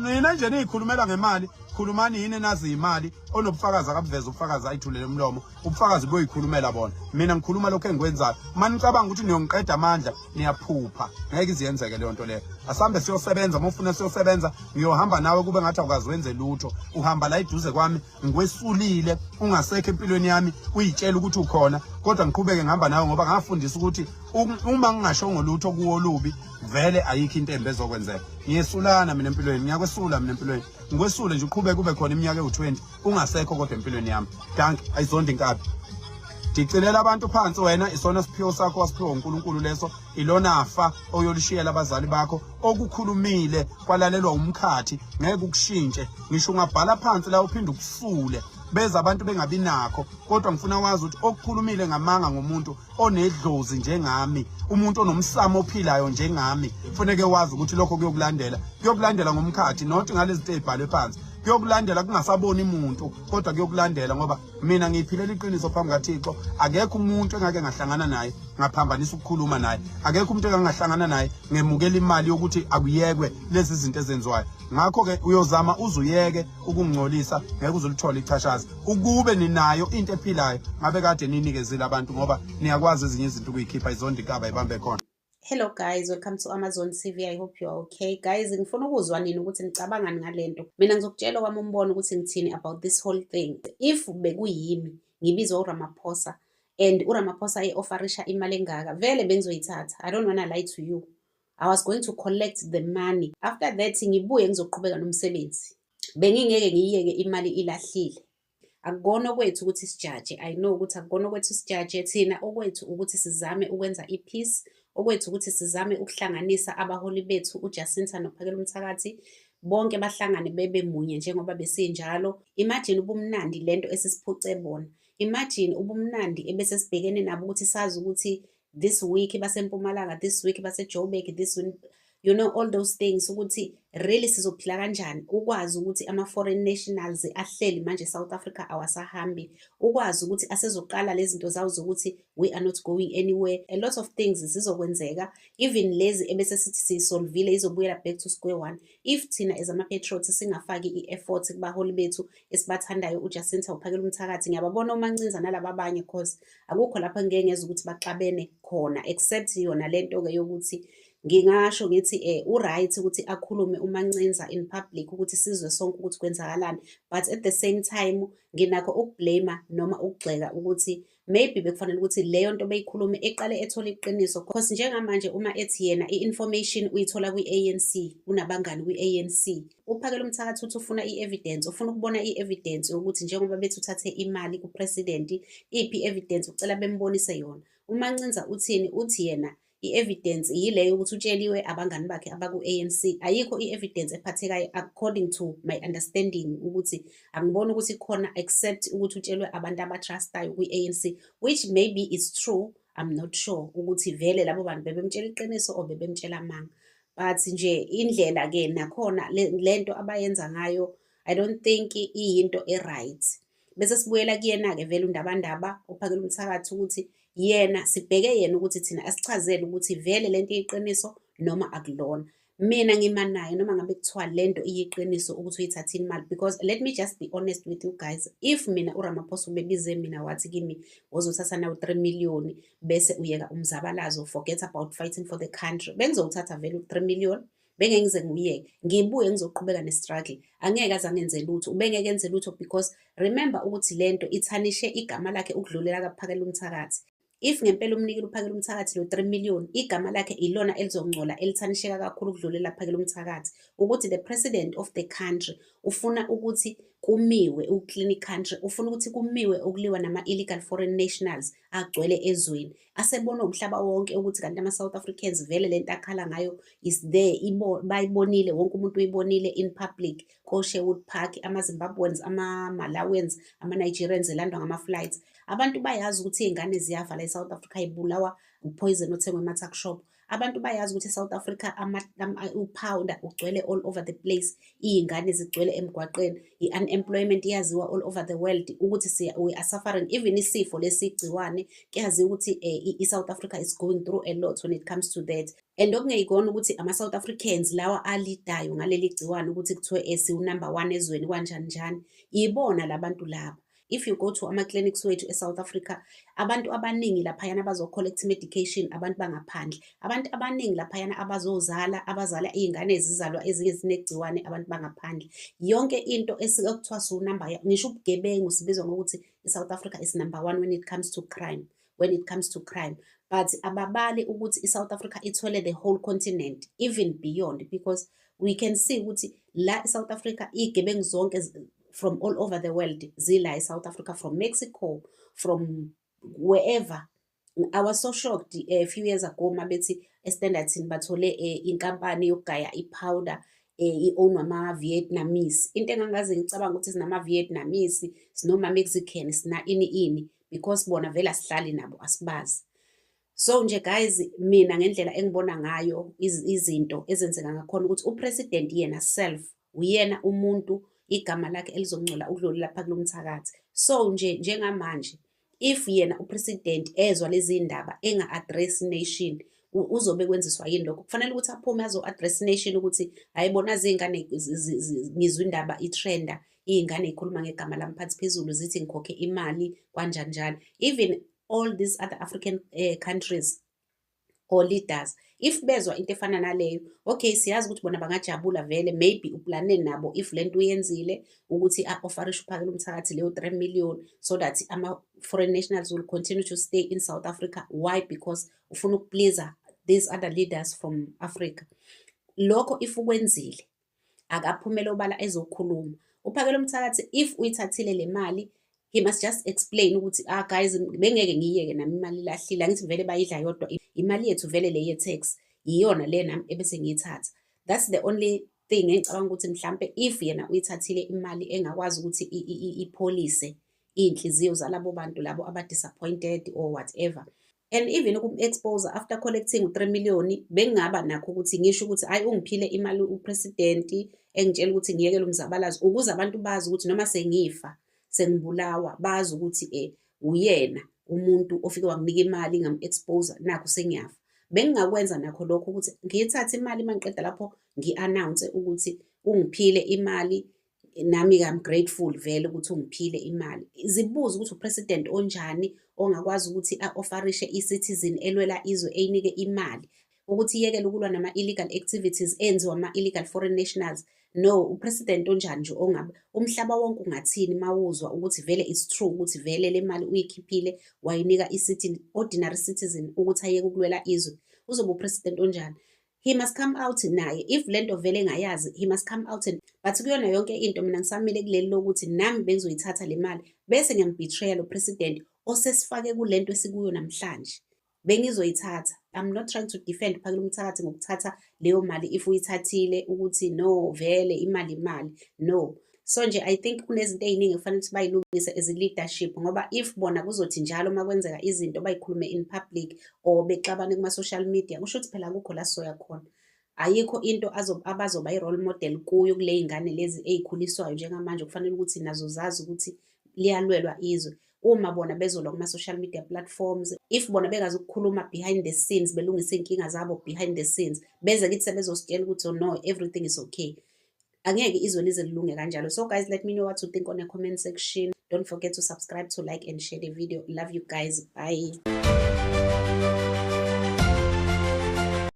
Nina nje niyikhulumela ngemali, khulumani yini enazi imali. Onobufakazi akabuveze ubufakazi, ayithulele umlomo, ubufakazi buyoyikhulumela bona. Mina ngikhuluma lokho engikwenzayo. Uma nicabanga ukuthi niyongiqeda amandla, niyaphupha, ngeke iziyenzeke leyo nto leyo. Asambe siyosebenza. Uma ufuna siyosebenza, ngiyohamba nawe kube ngathi awukazi wenze lutho. Uhamba la eduze kwami ngikwesulile, ungasekho empilweni yami, uyitshela ukuthi ukhona, kodwa ngiqhubeke ngihamba nawe ngoba ngafundisa ukuthi uma ngingashongo lutho kuwo lubi, vele ayikho into embi ezokwenzeka. Ngiyesulana mina empilweni, ngiyakwesula mina empilweni, ngikwesule nje, uqhubeke kube khona iminyaka ewu-20 ungasekho kodwa empilweni yami. Dank ayizondi inkabi. Dicilela abantu phansi wena, isona siphiwo sakho wasiphiwa uNkulunkulu leso, ilona fa oyolishiyela abazali bakho. Okukhulumile kwalalelwa umkhathi, ngeke ukushintshe. Ngisho ungabhala phansi la uphinde ukusule, beza abantu bengabi nakho, kodwa ngifuna wazi ukuthi okukhulumile ngamanga ngomuntu onedlozi njengami, umuntu onomsamo ophilayo njengami, kufuneke wazi ukuthi lokho kuyokulandela, kuyokulandela ngomkhathi, not ngalezi zinto ezibhalwe phansi. Kuyokulandela kungasaboni umuntu, kodwa kuyokulandela, ngoba mina ngiyiphilela iqiniso phambi kaThixo. Akekho umuntu engake ngahlangana naye ngaphambanisa ukukhuluma naye, akekho umuntu engangahlangana naye ngemukela imali yokuthi akuyekwe lezi zinto ezenziwayo. Ngakho-ke uyozama uze uyeke ukungcolisa, ngeke uze ulithole ichashazi. Ukube ninayo into ephilayo, ngabe kade ninikezile abantu, ngoba niyakwazi ezinye izinto ukuyikhipha. Izonda inkaba ibambe khona. Hello guys, welcome to Amazon TV. I hope you are okay. Guys, ngifuna ukuzwa nini ukuthi nicabangani ngalento. Mina ngizokutshela wami umbono ukuthi ngithini about this whole thing. If bekuyimi, ngibizwa uRamaphosa and uRamaphosa e-offerisha imali engaka, vele bengizoyithatha. I don't wanna lie to you. I was going to collect the money. After that ngibuye ngizoqhubeka nomsebenzi. Bengingeke ngiyiyeke imali ilahlile. Akukona okwethu ukuthi sijaje. I know ukuthi akukona okwethu sijaje thina, okwethu ukuthi sizame ukwenza i-peace, okwethu ukuthi sizame ukuhlanganisa abaholi bethu uJacinta noPhakela Umthakathi, bonke bahlangane bebe munye njengoba besinjalo. Imagine ubumnandi lento esisiphuce bona. Imagine ubumnandi ebese sibhekene nabo, ukuthi sazi ukuthi this week baseMpumalanga, this week baseJoburg, this week, all those things, ukuthi really sizophila kanjani, ukwazi ukuthi ama-foreign nationals ahleli manje South Africa awasahambi, ukwazi ukuthi asezoqala lezi zinto zawo zokuthi we are not going anywhere. A lot of things zizokwenzeka, even lezi ebese sithi siyisolvile izobuyela back to square one if thina as ama-patriots singafaki i-effort kubaholi bethu esibathandayo, uJacinta, uPhakela Umthakathi. Ngiyababona oMancinza nalaba abanye, cause akukho lapho engike ngezwa ukuthi baxabene khona, except yona lento-ke yokuthi ngingasho ngithi u-right ukuthi akhulume uMancinza in public ukuthi sizwe sonke ukuthi kwenzakalani, but at the same time nginakho ukublame noma ukugxeka ukuthi maybe bekufanele ukuthi leyo nto beyikhulume eqale ethole iqiniso, cause njengamanje uma ethi yena i-information uyithola kwi-ANC, unabangani kwi-ANC. UPhakela Umthakathi uthi ufuna i-evidence, ufuna ukubona i-evidence yokuthi njengoba bethi uthathe imali ku-president, iphi i-evidence? Ucela bembonise yona. UMancinza uthini? Uthi yena i-evidence yileyo ukuthi utsheliwe abangani bakhe abaku-ANC. Ayikho i-evidence ephathekayo according to my understanding, ukuthi angiboni ukuthi khona, except ukuthi utshelwe abantu abatrustayo kwi-ANC, which maybe is true. I'm not sure ukuthi vele labo bantu bebemtshela iqiniso or bebemtshela amanga, but nje indlela-ke nakhona lento abayenza ngayo, I don't think iyinto e-right. Bese sibuyela kuyena-ke vele uNdabandaba uPhakela Umthakathi, ukuthi yena sibheke yena ukuthi thina asichazele ukuthi vele lento iyiqiniso noma akulona. Mina ngima naye noma ngabe kuthiwa lento iyiqiniso ukuthi uyithathile imali, because let me just be honest with you guys, if mina uRamaphosa ubebize mina wathi kimi, "Wozothatha nawu 3 million bese uyeka umzabalazo, forget about fighting for the country," bengizowuthatha vele u-3 million, bengeke ngize ngiyeke, ngibuye ngizoqhubeka ne-struggle. Angeke aze angenze lutho, ubengeke enze lutho, because remember ukuthi lento ithanishe igama lakhe ukudlulela kaPhakela Umthakathi. If ngempela umnikile uPhakela Umthakathi lo 3 million, igama lakhe ilona elizongcola, elithanisheka kakhulu ukudlulela Phakela Umthakathi, ukuthi the president of the country ufuna ukuthi kumiwe uku-clean country, ufuna ukuthi kumiwe ukuliwa nama-illegal foreign nationals agcwele ezweni, asebona umhlaba wonke ukuthi kanti ama-South Africans vele lento akhala ngayo is there. Bayibonile, wonke umuntu uyibonile in public ko-Sherwood Park, ama-Zimbabweans, ama-Malawians, ama-Nigerians elandwa ngama-flights. Abantu bayazi ukuthi iy'ngane ziyafa la e-South Africa, y'bulawa upoison othengwe ema-tuck shop. Abantu bayazi ukuthi e-South Africa u-powder ugcwele all over the place, iy'ngane zigcwele emgwaqeni, i-unemployment iyaziwa all over the world ukuthi we are suffering. Even isifo lesi igciwane kuyaziwa ukuthi i-South Africa is going through a lot when it comes to that. And okungeyikona ukuthi ama-South Africans lawa alidayo ngaleli gciwane ukuthi kuthiwe siwu-number one ezweni kanjani njani, ibona labantu laba. If you go to ama-clinics wethu e-South Africa, abantu abaningi laphayana abazo-collect medication abantu bangaphandle. Abantu abaningi laphayana abazozala, abazala iy'ngane ezizalwa ezinye zinegciwane, abantu bangaphandle. Yonke into ekuthiwa siwu-number, ngisho ubugebengu sibizwa ngokuthi i-South Africa is number one when it comes to crime, when it comes to crime. But ababali ukuthi i-South Africa ithwele the whole continent, even beyond, because we can see ukuthi la e-South Africa iy'gebengu zonke from all over the world zila e-South Africa, from Mexico, from wherever. I was so shocked a few years ago mabethi e-Standerton bathole inkampani yokugaya i-powder i-own-wa ama-Vietnamese. Into engangaze ngicabanga ukuthi sinama-Vietnamese, sinoma-Mexican, sina ini ini, because bona vele asihlali nabo, asibazi. So nje guys, mina ngendlela engibona ngayo izinto ezenzeka ngakhona ukuthi u-president yena self uyena umuntu igama lakhe elizongcola ukudlula lapha kulo mthakathi. So nje njengamanje if yena u-president ezwa lezi ndaba enga-address nation, uzobe kwenziswa yini lokho? Kufanele ukuthi aphume azo-address nation ukuthi hayi bona ziy'ngane, ngizwa indaba i-trenda, iy'ngane y'khuluma ngegama lami phansi phezulu zithi ngikhokhe imali kanjani njani. Even all these other African countries or leaders, if bezwa into efana naleyo, okay, siyazi ukuthi bona bangajabula vele, maybe uplane nabo if lento uyenzile ukuthi a-offerishe uPhakela Umthakathi leyo 3 million so that ama-foreign nationals will continue to stay in South Africa. Why? Because ufuna uku-please these other leaders from Africa. Lokho if ukwenzile, akaphumele obala ezokhuluma. UPhakela Umthakathi if uyithathile le mali, he must just explain ukuthi ah guys, bengeke ngiyeke nami imali ilahlile, angithi vele bayidla yodwa imali yethu vele le ye-tax, iyona le nami ebese ngiyithatha. That's the only thing engicabanga ukuthi mhlampe if yena uyithathile imali engakwazi ukuthi ipholise iy'nhliziyo zalabo bantu labo aba-disappointed or whatever. And even ukum-expose after collecting u-3 million, bengingaba nakho ukuthi ngisho ukuthi hhayi ungiphile imali u-president engitshela ukuthi ngiyekele umzabalazo, ukuze abantu bazi ukuthi noma sengifa sengibulawa bazi ukuthi uyena umuntu ofike wanginika imali ngam-expose nakhu sengiyafa. Bengingakwenza nakho lokho ukuthi ngiyithathe imali, uma ngiqeda lapho ngi-announce ukuthi ungiphile imali, nami-ke I'm grateful vele ukuthi ungiphile imali. Zibuze ukuthi u-president onjani ongakwazi ukuthi a-offerishe i-citizen elwela izwe eyinike imali ukuthi iyekele ukulwa nama-illegal activities enziwa ama-illegal foreign nationals. No, u-president onjani nje ongabe umhlaba wonke ungathini mawuzwa ukuthi vele it's true ukuthi vele le mali uyikhiphile wayinika i-ordinary citizen ukuthi ayeke ukulwela izwe. Uzoba u-president onjani? He must come out naye if lento vele engayazi, he must come out and but kuyona yonke into mina ngisamile kuleli lokuthi nami bengizoyithatha le mali bese ngiyam-betray lo president osesifake kulento esikuyo namhlanje. Bengizoyithatha. I'm not trying to defend Phakela Umthakathi ngokuthatha leyo mali if uyithathile ukuthi no vele imali imali, no. So nje I think kunezinto ey'ningi ekufanele ukuthi bay'lungise as i-leadership, ngoba if bona kuzothi njalo uma kwenzeka izinto bay'khulume in public or bexabane kuma-social media, kusho ukuthi phela akukho la sizoya khona. Ayikho into abazoba i-role model kuyo kule y'ngane lezi ey'khuliswayo njengamanje, kufanele ukuthi nazo zazi ukuthi liyalwelwa izwe. Uma bona bezolwa kuma-social media platforms, if bona bengazi ukukhuluma behind the scenes, belungise iy'nkinga zabo behind the scenes, beze kithi sebezositshela ukuthi oh no, everything is okay. Angeke izwe lize lilunge kanjalo. So guys, let me know what you think on the comment section. Don't forget to subscribe, to like and share the video. Love you guys. Bye.